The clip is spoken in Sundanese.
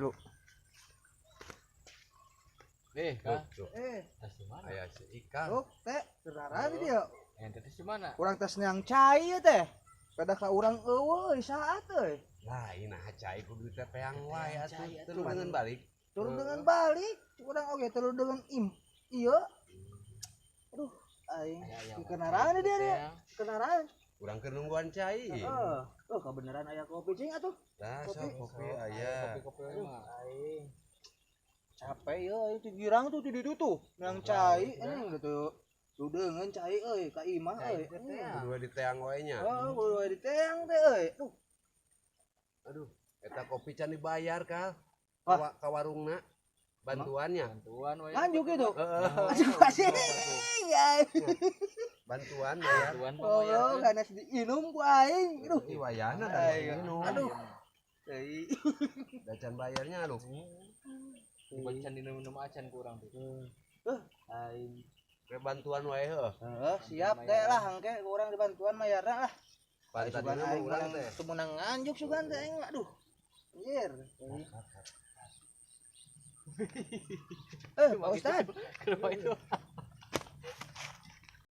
Lu. Eh, kah? Eh, Tas di mana? Aya si Ika. Tuh, teh, saudara di dia. Ente tes di mana? Urang tes yang cai teh. Pada ka urang eueuh saat euy. Lain nah cai kudu teh peang wae atuh. Telu dengan balik. Turun dengan balik, urang oge turun dengan im. Iya. Aduh, aing kenaraan dia dia. Kenaraan. Urang keur nungguan cai. Heeh. Oh, kebenaran aya kopi cing atuh. Tah, sok kopi aya. Kopi-kopi mah. Aing. Capek ya, itu girang tuh di ditu tuh. Nang cai, ini gitu. Ludeungeun cai euy, ka imah euy. Kudu di teang wae nya. Heeh, kudu di teang teh euy. Duh. Aduh, eta kopi can dibayar kal. Ka warungna bantuannya. Bantuan wae. Lanjut gitu. Heeh. Aduh, asik. Bantuan bayar. Bantuan Oh, karena diinum ku aing. Aduh. Ih, wayahna da minum. Aduh. Euy. Da can bayarnya lu. Bacan dinum-num acan kurang tuh. Aing. Ke bantuan wae heuh. Heeh, siap teh lah engke urang dibantuan mayarna lah. Pan Sugan tadina mah aing urang menang teh. teu meunang nganjuk sugan teh aing aduh. Anjir. Eh, Pak Ustad. Kenapa itu?